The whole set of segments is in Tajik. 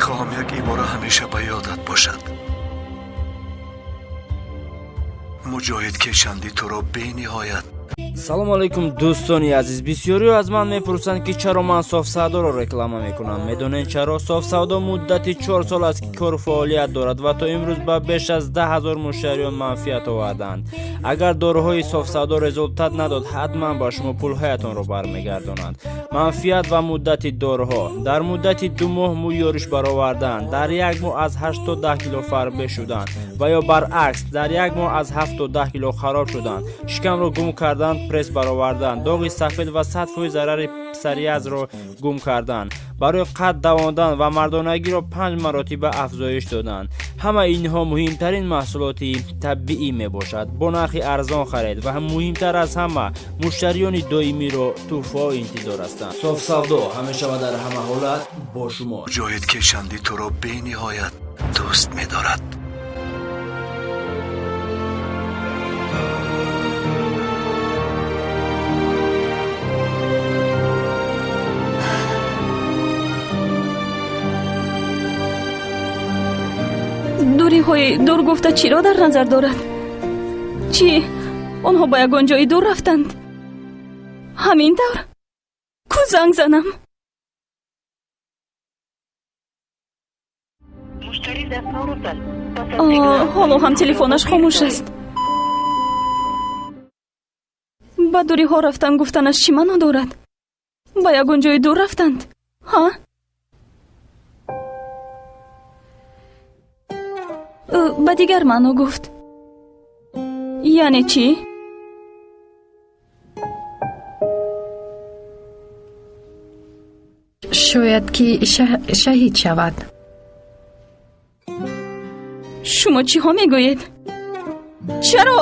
Мехоҳам як ибора ҳамеша ба ёдат бошад. Муҷоҳид Кешандӣ туро бениҳоят. Салому алайкум, дӯстони азиз. Бисёриҳо аз ман мепурсанд, ки чаро ман Софсавдоро реклама мекунам. Медонед чаро? Софсавдо муддати 4 сол аст, ки кору фаъолият дорад ва то имрӯз ба беш аз 10 000 муштариён манфиат оварданд. Агар доруҳои Софсавдо результат надод, ҳатман ба шумо пулҳоятонро бармегардонанд. Манфиат ва муддати доруҳо: дар муддати 2 моҳ мӯй ёриш баровардан, дар як моҳ аз 8 то 10 кило фарбе шудан ва ё баръакс, дар як моҳ аз 7 то 10 кило хароб шудан, шикамро гум кардан, пресс баровардан, доғи сафед ва 100% зарари псориазро гум кардан, барои қад давондан ва мардонагиро панҷ маротиба афзоиш додан. Ҳама инҳо муҳимтарин маҳсулоти табиӣ мебошад. Бо нархи арзон харед ва муҳимтар аз ҳама, муштариёни доимиро тӯҳфаҳо интизор ҳастанд. Софсавдо ҳамеша ва дар ҳама ҳолат бо шумо. Муҷоҳид Кешандӣ туро бениҳоят дӯст медорад. Дуриҳои дур гуфта чиро дар назар дорад? Чӣ, онҳо ба ягон ҷои дур рафтанд? Ҳамин тавр ку занг занам. Муштарӣ дастнорас аст. Пас аз О, сигнал ҳоло ҳам телефонаш хомӯш аст. Ба дуриҳо рафтан гуфтанаш чӣ маъно дорад? Ба ягон ҷои дур рафтанд, ҳа? Ӯ ба дигар маъно гуфт. Яъне чӣ? Шояд ки шаҳид шавад. Шумо чиҳо мегӯед? Чаро,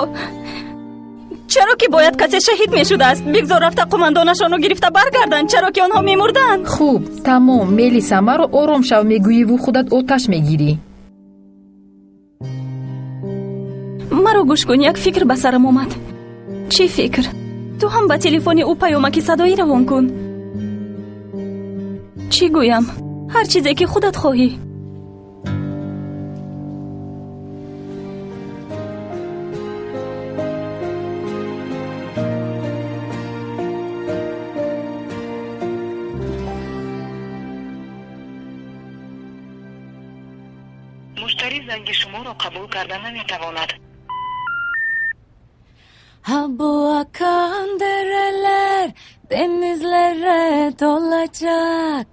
чаро ки бояд касе шаҳид мешудааст? Бигзор рафта қумандонашонро гирифта баргарданд. Чаро ки онҳо мемурданд? Хуб, тамом, Мелиса, маро ором шав мегӯиву худат оташ мегирӣ. Маро гӯш кун, як фикр ба сарам омад. Чӣ фикр? Ту ҳам ба телефони ӯ паёмаки садоӣ равон кун. Чӣ гӯям? Ҳар чизе ки худат хоҳӣ. Муштарӣ занги шуморо қабул карда наметавонад. Ha bu akan dereler denizlere dolacak.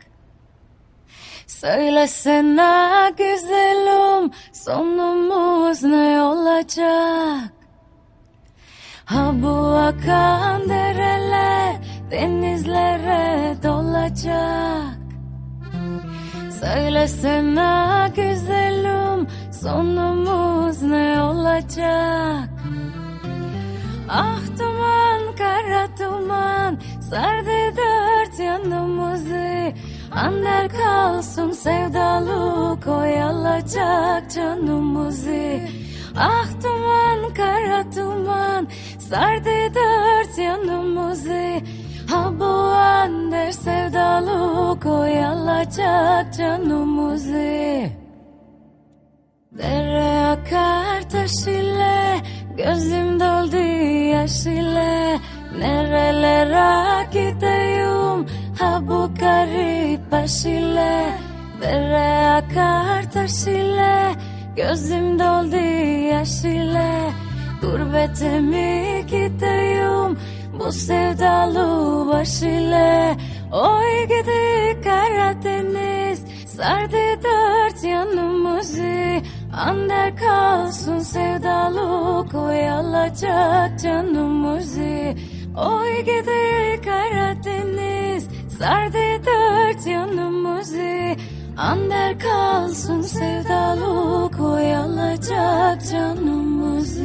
Söylesene güzelim, sonumuz ne olacak? Ha bu akan dereler denizlere dolacak. Söylesene güzelim, sonumuz ne olacak? Ah duman, kara duman sardı dört yanımızı. Ander kalsın sevdalık oyalacak canımızı. Ah duman, kara duman sardı dört yanımızı. Ha bu ander sevdalık oyalacak canımızı. Dere akar taş ile, gözüm doldu yaş ile. Nerelere gideyim ha bu garip baş ile? Dere akar taş ile, gözüm doldu yaş ile. Gurbete mi gideyim bu sevdalı baş ile? Oy gidi Karadeniz, sardı dört yanımızı. Ander kalsın sevdalık oyalacak canımızı. Oy gidi Karadeniz, sardı dört yanımızı. Ander kalsın sevdalık oyalacak canımızı.